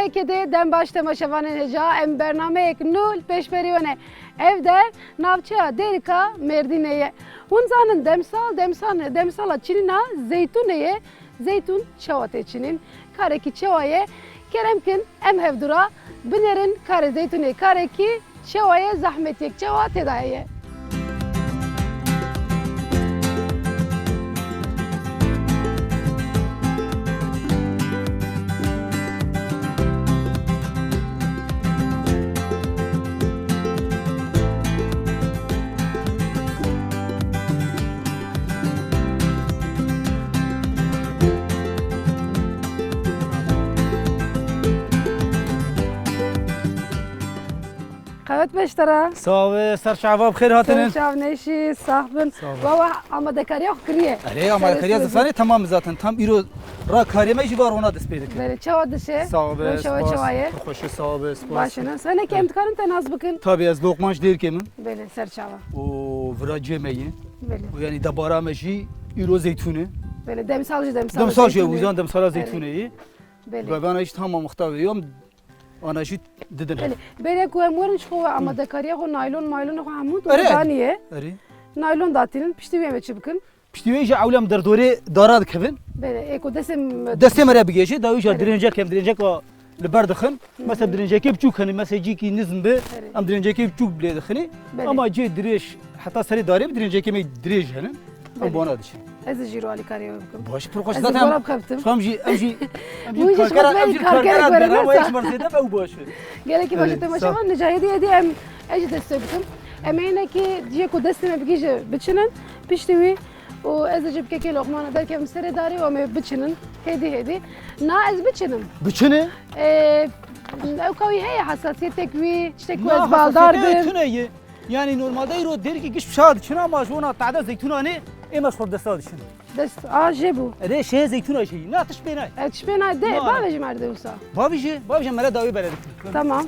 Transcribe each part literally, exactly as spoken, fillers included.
Herkese dem baş temaşevanên hêja, em bernameyek nû li pêşberî we ne. Ev der navçeya Dêrika Mêrdînê ye. Hûn zanin demsal, demsal, demsala çinîna zeytûnê ye. Zeytûn çawa tê çinîn? Karekî çawa ye? Kerem kin, em hevdû re binêrin karê zeytûnê. Karekî çawa ye? Zehmetiyek çawa tê de heye? Qewet beştera. Sağ ol, ser çava bi xêr hatinin. Ser çav neşî, sax bin. Sağ ol. Wawa amadekariya xwe kiriye. Erê, amadekariya zifanê tamam zaten. Tam îro ra karê me jî var ona dest pê dike. Belê, çawa dişe? Sağ ol, çawa ye? Xoş, sağ ol, spas. Baş e, ne? Sen ne ki em dikarin te nas bikin? Tabii, ez Lokman ji Dêrikê min. Belê, ser çava. O vira cê me ye. Belê. O yani debara me jî îro zeytûn e. Belê, demsal jî demsal. Demsal jî zeytûn e. Uzan demsala zeytûnê ye. Belê. Gavana jî tamam muxtav e. Ana jî didin. Belê. Berê ku em werin ji xwe amadekariya xwe naylon maylon xwe hemû tu daniye. Erê. Naylon datînin, piştî wê em ê çi bikin? Piştî wê jî ewle em derdorê dara dikevin. Belê, ê ku destê m-, Destê me re bigêje, da wî jî dirêncek em dirêncek li ber dixin. Mesela dirêncekê biçûk hene, mesela cîkî nizm be, em dirêncekê biçûk lê dixinê. Belê. Ama cê dirêj, heta serê darê bi dirêncekê me dirêj hene. Em bona diçin. Ez jî ro alîkariyê we bikim. Baş, pir xweş. Ez zaten gora bixebtim. Em jî, em jî, em jî karkera, em jî karkera dera, ama hiç merzê de ew baş e. Gelekî baş e, temaşevan, nicahê dî êdî em, ez jî destê bikim. Em ê hinekî ciyê ku destê me bigihîje biçinin, piştî wî û ez ê ji bi kekê Loqmana derkevim serê darê û em ê biçinin. Hêdî hêdî. Na ez biçinim. Biçine? Ee, ew ka wî heye, hesasiyetek wî, tiştek ku ez baldar bim. Tune ye. Yani normalde îro Dêrikî giş pişa diçin ama ji ona tade zeytûnanê ê me xor desta diçin. Dest a jê bû. Erê, şehê zeytûna jî. Na tiş pê nayê. E, tiş pê nayê de, bavêjim erdê wisa. Bavêje, bavêje mere dawî bere dikin. Tamam.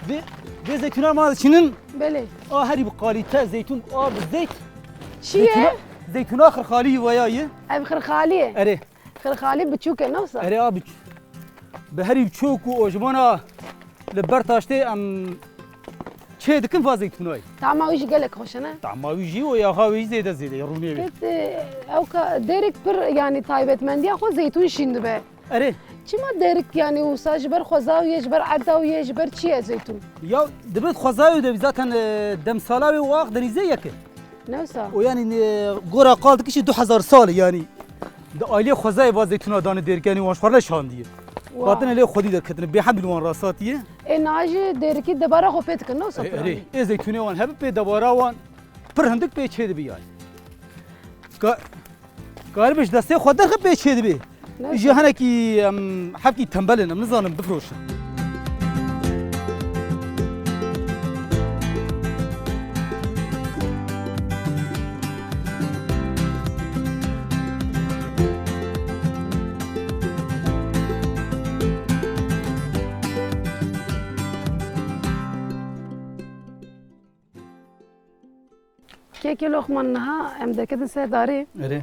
Vê, vê zeytûna ma diçinin. Belê. A herî bi kalîte zeytûn, a bi zeyt. Çi ye? Zeytûna, zeytûna xirxalî waya ye. Ev xirxalî ye? Erê. Xirxalî biçûk e, ne wisa? Erê, a biç-, bi herî biçûk û ojmana li ber taştê em çê dikin va zeytûnayê. Tama wî jî gelek xweş e, ne? Tama wî jî û yaxa wî jî zêde zêde ye, rûnê wê. Peki, ew ka Dêrik pir, yani taybetmendiya xwe zeytûn şîn dibe. Erê. Çima Dêrik, yani wisa ji ber xweza wî ye, ji ber erda wî ye, ji ber çi ye zeytûn? Ya, dibe xweza wî de zaten, e, demsala wê û Akdenîzê yek e. Ne wisa? O yani ne, gora qal dikişî du hezar sal e yani. Di ailê xwezayê va zeytûna dane Dêrikê, yani wan ji xwe re neşandiye. Wa. Hatine lê xwedî derketine, bêhemd li wan rasatiye. Ê niha jî Dêrikî debara xwe pê dikin, ne wisa? Ê, erê. Ê zeytûnê wan hebe pê debara wan pir hindik pê çê dibe yani. Ka-, karibe ji destê xwe derxe pê çê dibe. Ne? Ji hinekî, em, hevkî tembel in, em nizanin bifiroşin. Kekê Loqman, niha em derketin ser darê. Erê.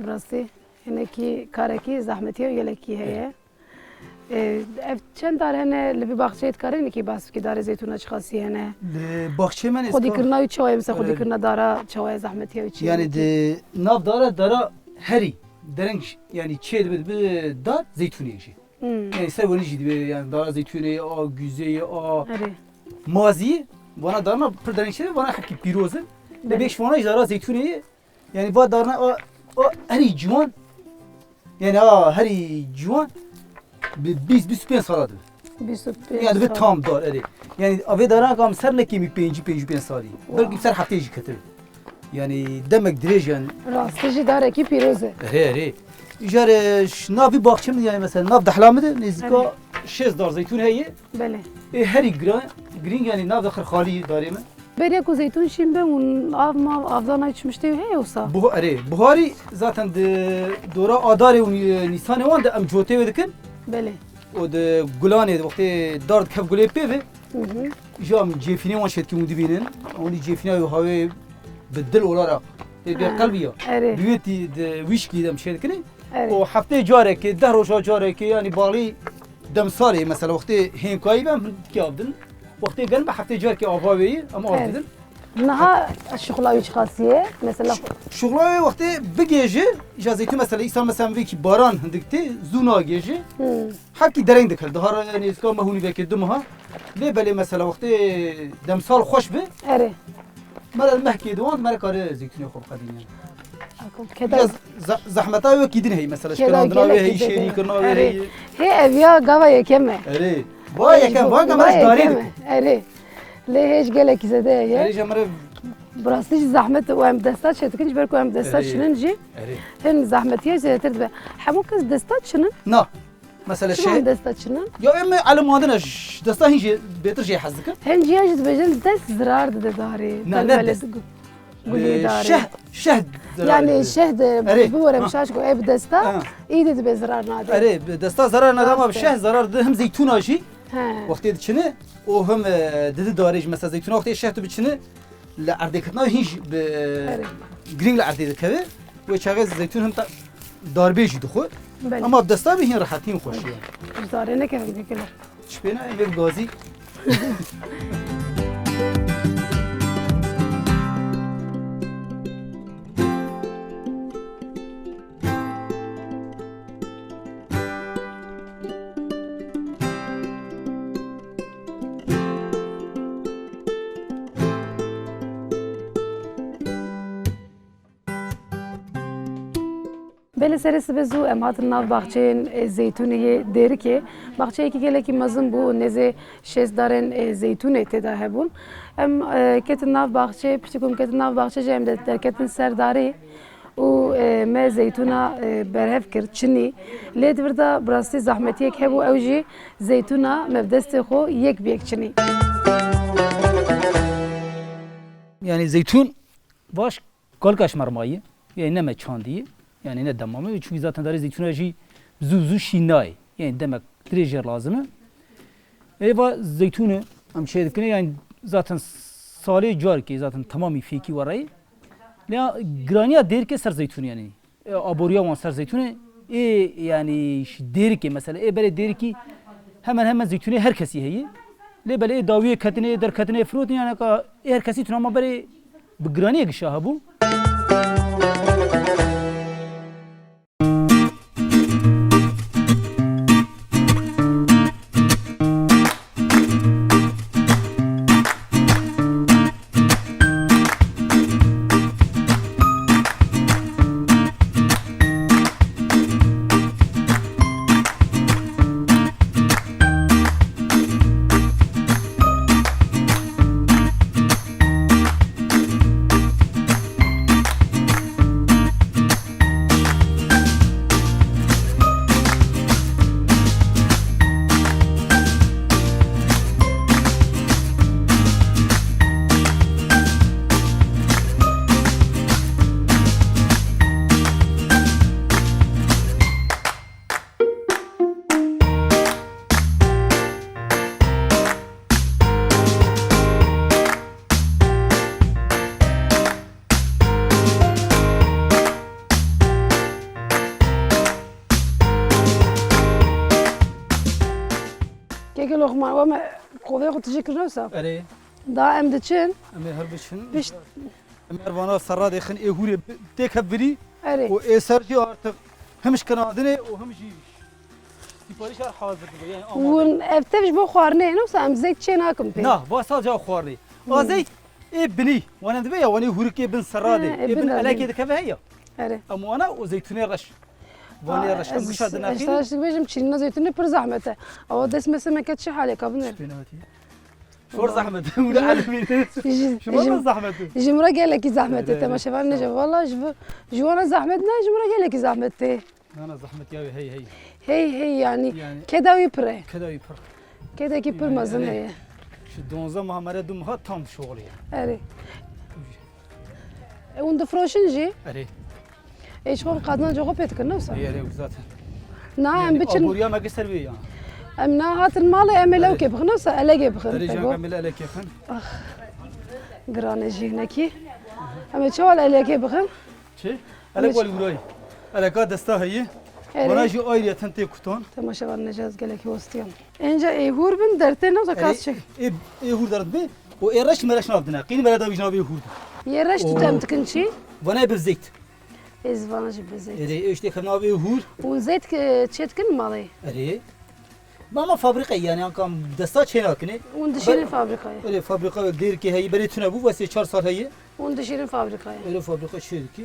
Bi rastî, hinekî karekî zehmetî û gelekî heye. Erê. Ee, ev çend dar hene li vî baxçeyê, dikarî hinekî behs bikî, darê zeytûna çiqasî hene? Li baxçeyê me ne. Xwedî kirina wî çawa ye, mesela xwedî kirina dara çawa ye, zehmetî wî çi ye? Yani di nav dara, dara herî dereng, yani çê dibe, dibe dar zeytûnê jî. Hmm. Yani ser wenî jî dibe, yani dara zeytûnê, a guzeyê, a mazî, vana darna pir dereng çêbe, vana hepkî pîroz in. Belê. Lê bêş vana jî dara zeytûnê ye. Yani va darna a, a herî ciwan, yani a herî ciwan bi bîst, bîst û pênc sala dibe. Bîst û pênc sal. Yani dibe tam dar, erê. Yani a vê darna kam ser nekêmî pêncî, pêncî û pênc salî. Wow. Belkî ser heftê jî ketibe. Yani demek dirêj yani. Rastî jî darekî pîroz e. Erê, erê. Îcar, e, ş-, nav vî baxçe min yani mesela nav dehla min de nêzîka şêst dar zeytûn heye. Belê. Ê herî gira-, girîng yani nav de xirxalî darê min. Beriya ku zeytûn şîn be û av mav, avdana çi miştê heye wisa? Buha-, erê, buharî zaten di dora adarê û nî-, nîsanê wan de em cotê wê dikin. Belê. Û di gulanê di wextê dar dikev gulê pê ve. Hı hı. Ji em cêfînê wan çêdikî hûn dibînin. Hûn cêfîna wê hawê bi dil olarak. Tê bê qelbî ya. Erê. Bi wê tî di wîşkî de em çêdikine. Evet. û heftê carekê, deh roja carekê, yanî balî demsalê, mesela wextê hênkayî be, em hindikî av didin. Wextê gelin be heftê carekê ava wê ye, em av Evet. didin. Niha şixula wî çiqasî ye? Mesela Ş-, şixula wê wextê bigêje, îja zeytûn mesela, îsa mesela vêkî baran hindik tê, zû nagêje. Hmm. Hepkî dereng dikir. Dihar nêzika me hûnî vekê du meha. Lê belê mesela wextê demsal xweş bi. Erê. Mere mehkê diwan, mere kare zeytûnê xwe biqedîne. Ako, Ya keda- z-, ze-, zehmeta wekî din heye mesela. Keda Şikinandina wê gelekî heye, zêde. şêrînkirina wê Erê. heye. Hê ev ya gava yekem e. Erê. Va Hê yekem, ji va bo- gava va ez darê yekem dikim. e. Erê. Lê hêj gelekî zêde heye. Erê, ji mere Bi rastî jî zehmet û em desta çêdikin, ji ber ku em desta Erê. çinin jî Erê. hin zehmetiye zêdetir dibe. Hemû kes desta çinin? Na. Mesela Çima şey em desta çinin? Ya em elimandine ş-, desta hin jî bêtir jê hez dikin. Hin jî ya jî dibêjin dest zirar dide darê. Na, ne Telmele dest. gu-, gulî Ee, darê. şeh, şeh zirar Yani dide. şeh de Erê, bi were ha. şaş ku ev desta Ha. î de dibe zirar nade. Erê, bi desta zarar nade ama Rast e. şeh zarar dide hem zeytûna jî He. wextê diçine û hem, e, didi darê jî. Mesela zeytûna wextê şeh tu biçine li erdê ketina hîn jî bi Erê. girîng li erdê dikeve. Wê çaxê zeytûn him ta darbê jî dixwe. Belê. Ama bi desta bî hîn rehetî û xweşî ye. Ji darê nekevin bîkile. Çi pê ne, em ê bi gazî. Belê serê sibe zû em hatin nav baxçeyên, e, zeytûnê yê Dêrikê. Baxçeyekî gelekî mezin bû, nêzê şêst darên, e, zeytûnê tê de hebûn. Em, e, ketin nav baxçeyê, piştî ku em ketin nav baxçeyê jî em de-, derketin ser darê. û, e, me zeytûna, e, berhev kir, çinî. Lê di vir de bi rastî zehmetiyek hebû, ew jî zeytûna me bi destê xwe yek bi yek çinî. Yani zeytûn baş kalka ji me re maye. Yani ne me çandiye. Yani ne dema me. Çünkü zaten darê zeytûna jî zû zû şîn nayê. Yani demek dirêj jê lazim e. Êva zeytûnê em çê dikine, yani zaten salê carkê zaten temamî fêkî wereyê. Lê giraniya Dêrikê ser zeytûnê yani. E, aboriya wan ser zeytûnê. Ê yani ş-, Dêrikê mesela. Ê berê Dêrikî hemen hemen zeytûnê her kesî heye. Lê belê ê dawiyê ketinê, ê derketinê, ê firotinê yani ka ê her kesî tune ama berê bi giraniyê gişa hebû. Keke Loqman, we me qovê xwe tijî kirine wisa? Erê. Da em diçin. Em ê her biçin. Pişt- Em her vana serra dêxin ê hûrê bi-, têke birî Erê. û ê ser jî artık him şkinandinê û him jî siparîş her hazir dibe. Yani amade. Hûn ev tev ji bo xwarinê ne wisa em zeyt çê nakin pê? Na, va sadece xwarinê. Hmm. A zeyt ê binî, wan em dibe ya, wan ê hûrikê bin serra Ha, dê. ê Ê bin bin de elekê bin. dikeve heye. Erê. Em wana û zeytûnê reş. Vanê Aa, reş em ez, gişa ez dinaqînî. Tiştê bişim, çînîna zeytûnê pir zehmet e. Awa dest mesela ke çi halê ka binêr. Çi pê nehatî? Zor zehmet. Wila Ji- elimî. Ji- Ji valla ji- zehmet. Ji min re gelekî zehmet e, Erê, temaşevan erê. Nece. Valla ji, ji wana zehmet ne, ji min re gelekî zehmet tê. Na, na, zehmet ya hey, hey. Hey, hey, yani, Yani- keda wî pir e. Keda wî pir. Kedekî pir Yani, mezin erê. heye. Şu donza meha mere du meha tam şoxul ya. Erê. E, hûn difroşin jî? Erê. Ê, ji xwe bi qadina ji xwe pê dikin, ne wisa? Erê, erê, zaten. Na, em Yani, biçin. Aboriya me ki ser wê ya. Em na hatin malê, em ê Erê. lewkê bixin, ne wisa? Elegê bixin, Erê, pego. Can kamil elek yakın. Ax, girane jî hinekî. Em ê çawa li elekê bixin? Çi? Elek wal wurayî. Eleka desta heye. Erê. Vana jî ayriyeten tê kutan. Temaşevan Necaz gelekî hostiyan. Enca ê hûr bin dertê ne, wisa kas çek. Ê, ê hûr dert bi. O ê reş me reş nav dine. Qîn me re da vîj navê hûr de. Yê reş tu dem dikin çi? Vana bi zeyt. Ez vana jî bi zeyt. Erê, ê işte xev navê hûr. Hûn zeyt çê dikin malê? Erê. Ma, ma fabrîqayê yani, anka desta çê nakine. Hûn dişînin fabrîqayê? Erê, fabrîqa Dêrikê heye, berê tune bû, wesê çar sal heye. Hûn dişînin fabrîqayê? Erê, fabrîqa çê dike.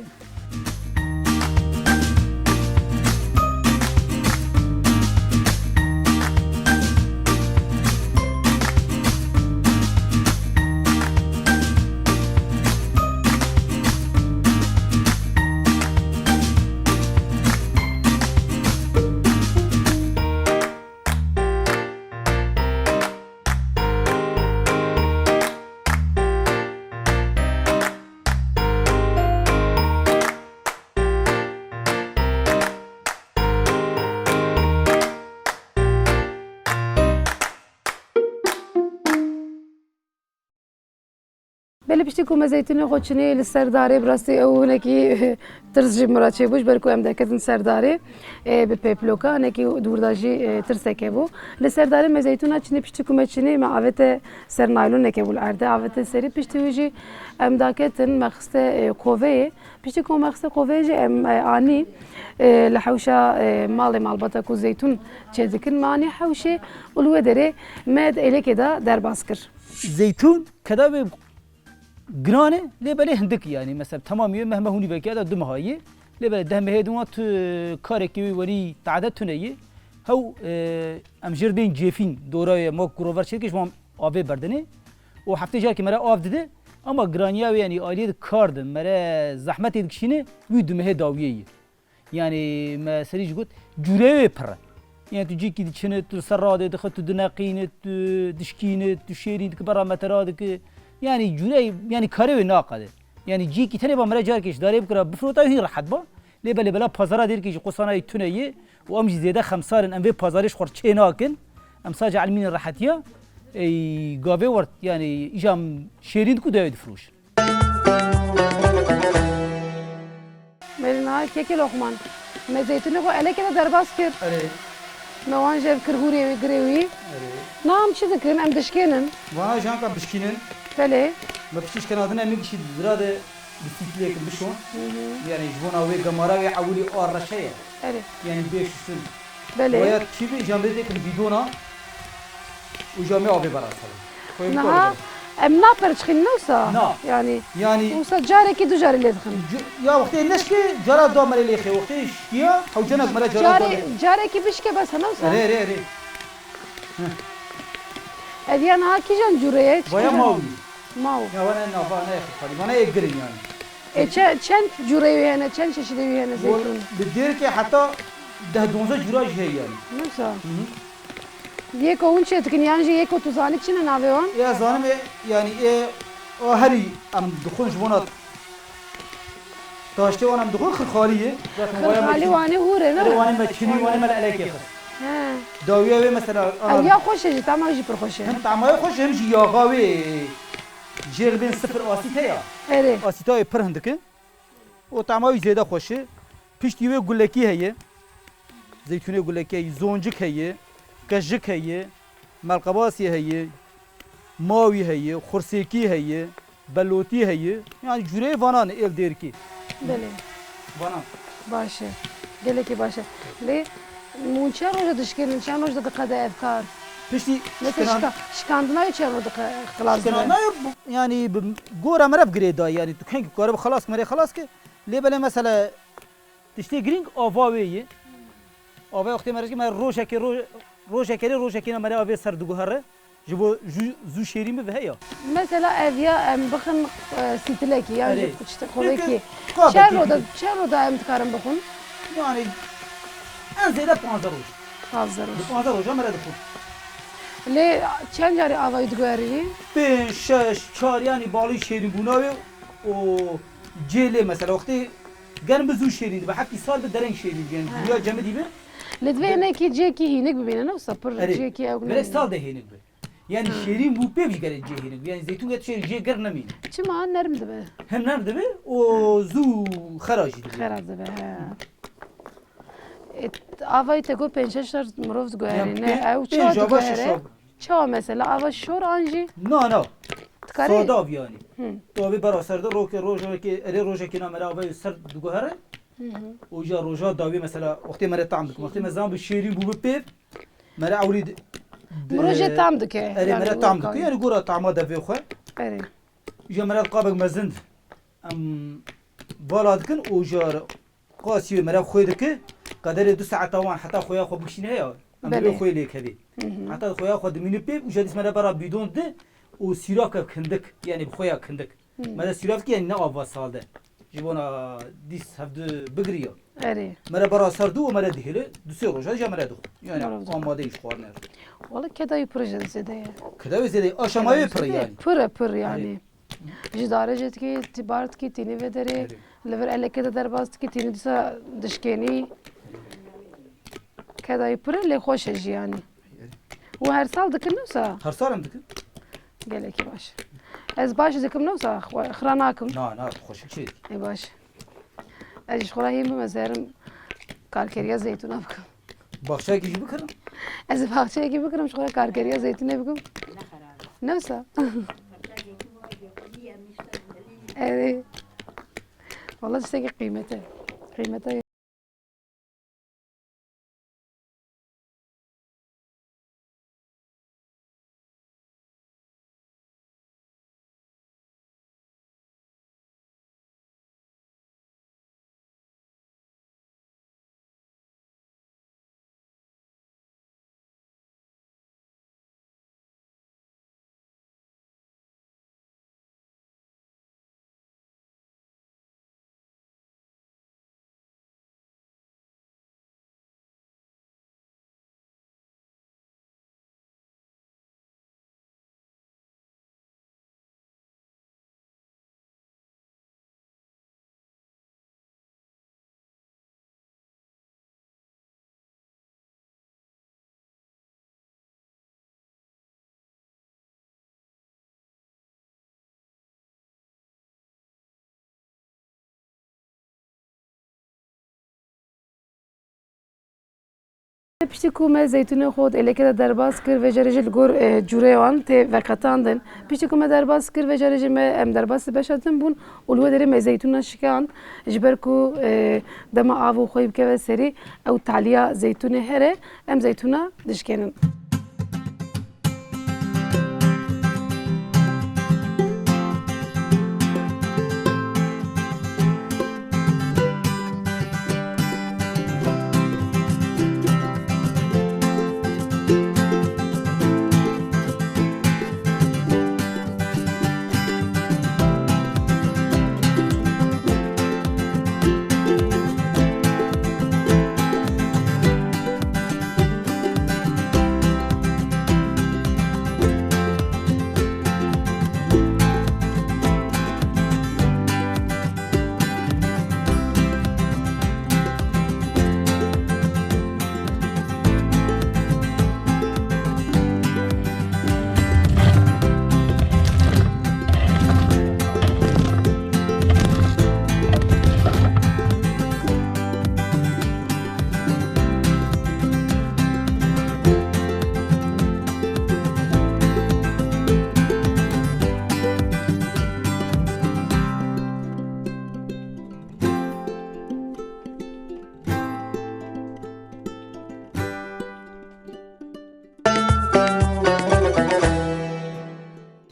Belê piştî ku me zeytûnê xwe çinê li ser darê, bi rastî ew hinekî tirs ji min re çêbû, ji ber ku em derketin ser darê, e, bi pêploka, hinekî di wir de jî, e, tirsek hebû. Li ser darê me zeytûna çinê, piştî ku me çinê, me avête ser nayloneke bû li erdê, avête serî, piştî wî jî em daketin, me xiste, e, qoveyê. Piştî ku me xiste qoveyê jî em, e, anî, e, li hewşa, e, malê malbata ku zeytûn çêdikin, me anî hewşê û li wê derê me di êlekê de derbas kir. Zeytûn keda wê giran e, lê belê hindik, yanî, mesela, temamî wê meh, meh û nîvekê ya da du meha ye. Lê belê deh mehê din wan tu karekî wê werî tade tune ye. Hew, e, em jêr bên cêfîn, dora wê ma ku rover çêdike ji wan avê berdinê. Û heftê carekê me re av dide. Ama giraniya wê, yanî, aliyê di kar de me re zehmetê dikişîne, wî du mehê dawiyê ye. Yanî me serî jî got, cûreyê wê pir e. Yanî tu cîkî diçine, tu li ser radê dixe, tu dineqîne, tu dişkîne, tu şêrîn dike, bera me te radike. Yanî cûreyê, yanî karê wê naqede. Yanî cîkî tenê ba me re carekê ji darê bikira, bifirota hîn rehet ba. Lê belê bela pazara Dêrikê jî qosanayê tune ye û em jî zêde xemsar in, em vê pazarê ji xwe re çê nakin. Em sadece elmînin rehetiya. Ey, gavê wert, yanî îja em şêrîn diku dawê difiroşin. Merî niha kekê Loqman, me zeytûnê xwe elekê de derbas kir. Erê. Me wan jêr kir hûrê wî, girê wî. Erê. Niha em çi dikin? Em dişkênin. Vana jî anka bişkînin. Belê. Me piştî ji kenadine min gişî dira de bi sîtilêkin bişon. Hı hı. Yanî ji bona wê gemara wê ewilî a reşe ye. Erê. Yanî bê şiştin. Belê. Waya çî bi, îja me dêkin bîdona û îja me avê bera ser. Xwe bi Niha kar em naperçxînin wisa? Na. Yanî, Yanî wisa carekî du carî lê dixin. Cu-, ya wextê neşke cara da me lê lêxê. Wextê şkiya, hewcenek me re cara da Carê-, lê. Carekî bişke bes hene wisa? Erê, erê, erê. Heh. Ev ya niha kîjan cûre ye? Vaya Kîjan? Mawî. Maw. Ya wana nava ne xalî, wana ê girin yanî. E, çe-, çend cûreyê wî hene, çend çeşidê wî hene zeytûn? Bi Dêrikê heta deh donze cûra jî heye yanî. Wisa? Hı hı. Yê ku hûn çê dikin yan jî yê ku tu zanî çi ne navê wan? Ê ez zanim ê, yanî ê, o herî em dixwin ji bona taştê wan em dixwin xirxalî ye. Zaten waya me Xirxalî çi-, wanê hûr e, ne? Erê wanê me çinî, wanê me li elekê xist. He. Dawiya wê mesela, Ew ana ya xweş e jî, tama wî jî pir xweş e. Hem tama wê xweş e, hem jî yaxa wê jêr bên sifir asît heye. Erê. Asîta wê pir hindik e. Û tama wî zêde xweş e. Piştî wê gulekî heye. Zeytûnê gulekî heye, zoncik heye, qejik heye, melqebasî heye, mawî heye, xursêkî heye, belotî heye. Yanî cûreyê vanan ê li Dêrikê. Belê. Vanan. Baş e. Gelekî baş e. Lê hûn çend roj e dişkênin, çend roj de diqede ev kar? Piştî Mesela şikiran- şika-, şikandina wê çend roj diqe-, xilas dibe? Şikirandina wê bu-, yanî bi gora me re bi girê dayî, yanî tu kengî kare bi xelas, me rê xelas ke. Lê belê mesela tiştê girîng ava wê ye. Ava wextê me re, me rojekê, roj-, rojekê rê rojekê me re avê ser diguhere. Ji bo jû-, zû şêrîn bibe heya. Mesela ev ya em bixin, e, sîtilekî yan Erê. jî işte Peki, qovekî. Çend roda, çend roda em dikarin bixwin? Yani en zêde panzdeh roj. Panzdeh roj. Bi panzdeh roja me re dixwin. Lê çend carî avayî diguherî? Pênc, şeş, çar, yani balî şêrînbûna wê û cê lê mesela wextê germ bi zû şêrîn dibe, heftî sal bi dereng şêrîn dibe, yani Ha. dunya cemidî be. Lê divê hinekî cêkî hînik bibîne, ne wisa pir Erê. cêkî ew Gerek ne. sal de hênik be. Yani Ha. şêrîn bû pê jî gerek cê hênik bû. Yani zeytûn gerek şêrîn jê germ nemîne. Çima nerm dibe? Hem nerm dibe û zû xera jî dibe. Xera dibe, he. E, avayî te got pênc şeş sal mirov diguherîne. Ew çawa diguhere? Çawa mesela? Ava şor an jî? Na, na. Dikarî? Sadav yanî. Hı. Tu avê bera ser de rokê rojekê, erê rojekê na mere avayê ser diguhere. Hı hı. Û ja roja dawî mesela wextê mere tam dikim. Wextê me zan bi şêrîn bû bi pêv. Mere ewlî di-, di-, Mirojê tam dike. Erê, yanî mere tam dike. Yanî gora tama devê xwe. Erê. Ja mere qabek mezin em vala dikin û ja qasî wê mere xwê dike. Qederê du saeta wan heta xwêya xwe bikişîne ya. Em Belê. Divê xwê lê kevê. Hı hı. Heta xwêya xwe dimîne pê û ja dîs mere bera bîdon di û sîrake kindik. Yanî bi xwêya kindik. Hı. Mere sîraf ki yanî ne ava salde. Ji bona dîs hevdu bigiriya. Erê. Mere bera ser du û mere dihêle, du sê roja ja mere dixwe. Yani Merhaba. Amade iş xwarine. Wala kedayî pir ji zêde ye. Kedayî zêde ye. Aşamayê pir yani. Pir e pir yani. Erê. Ji dare jê dikî, tî bar dikî, tînî vê derê. Erê. Li vir eleke de derbas dikî, tînî dîsa dişkênî. Kedayî pir e, lê xweş e jî yani. Û her sal dikin ne wisa? Her sal em dikin. Gelekî baş. Ez baş dikim ne wisa? Xwe-, xira nakim. Na, na, xweşik çê dikî. Ê baş. Ez ji xwe re hîn bim, ez herim karkeriya zeytûna bikim. Baxçeyekî jî bikirim? Ez ê baxçeyekî bikirim, ji xwe re karkeriya zeytûnê bikim. Ne wisa? Erê. Wala tiştekî qîmete. Qîmete. Piştî ku me zeytûnê xwe di êleke de derbas kir, vê carê jî li gor, e, cûreya wan tê veqetandin. Piştî ku me derbas kir, vê carê jî me, em derbasî beşa din bûn û li wê derê me zeytûna şikand. Ji ber ku, e, dema av û xweyî bikeve serî, ew taliya zeytûnê here, em zeytûna dişkênin.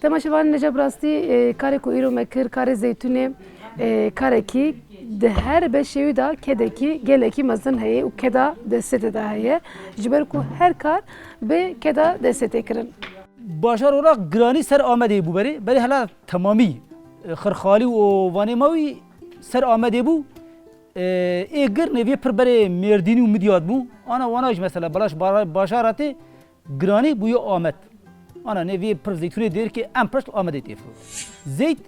Temaşevanên hêja, bi rastî, e, karê ku îro me kir, karê zeytûnê, e, karekî di her beşê wî de kedekî gelekî mezin heye û keda destê de heye. Ji ber ku her kar bi keda destê tê kirin. Bajar olarak giranî ser Amedê bû berê. Berê hela temamî, e, Xirxalî û Vanê Mawî ser Amedê bû. E, ê gir nêviyê pir berê Mêrdînî û Midyad bû. Ana wana jî mesela belaş bara-, bajara tê giranî bûye Amed. Ana nêviyê pir zeytûnê dêrkê em pişt Amedê tê fir. Zeyt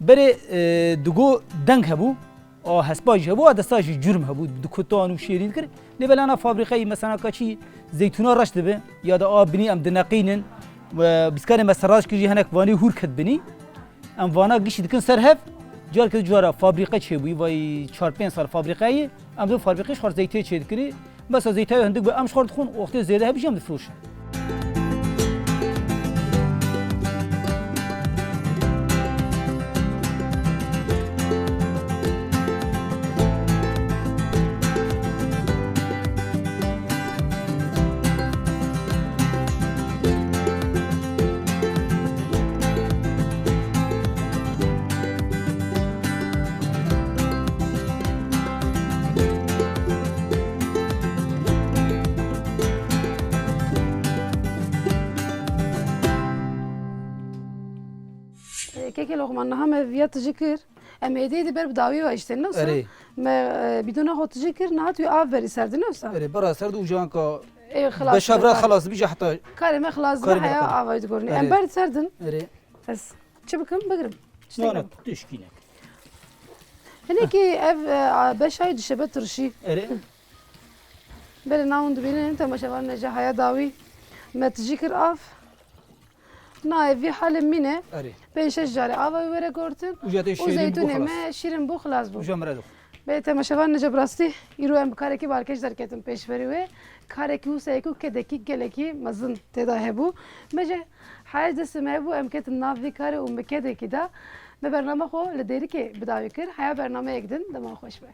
berê, e, digo deng hebû. A hespa jî hebû, a desta jî cûrm hebû, dikutan û şêrîn dikir. Lê belana fabrîqeyî, mesela ka çî zeytûna reş dibe, ya da a binî em dineqînin, we bîskanê me serraç kir jî henek vanî hûr ket binî. Em vana gişî dikin ser hev, careke di cara fabrîqe çêbûyî, vay çar pênc sal fabrîqeyê, em di fabrîqê ji xwe zeytê çêdikirî. Bes ez zeytayê hindik bi em ji xwe dixwin, wextê zêde hebî jî em difroşin. Kekê Loqman, niha me viya tijî kir. Em êdî êdî ber bi dawî ve işte, ne wisa? Erê. Me, e, bidona xwe tijî kir, niha tu av berî ser de, ne wisa? Erê, bera ser de û janka Ê, xilas beşevra dibe. Xilas dibîje heta Karê me xilas dibe, karê me heya xilas. Avayî digorin. Erê. Em ber ser din. Erê. Ez çi bikim, bigirim? Çi Ne, ne, dikim? Tişkî ne. Hinekî ev, e, a, beşayê dişebe tirşî. Erê. Belê navûn dibînin, temaşevan neca heya dawî. Me tijî kir av. Nayê vî halê mîne. Erê. Pênc şeş carê ava wê were gortin. Û jî tê Û şêrîn bû zeytûnê xilas. Me şîrin bû, xilas bû. Û jî em re dixwin. Bê temaşevan, nice bi rastî îro em bi karekî balkêş derketin pêşberî wê. Karekî wisa yek û kedekî gelekî mezin tê de hebû. Me jî heyal destê me hebû, em ketin nav vî karê û bi kedekî de me bername xwe li Dêrikê bi dawî kir. Heya bernameyek din, dema xweş be.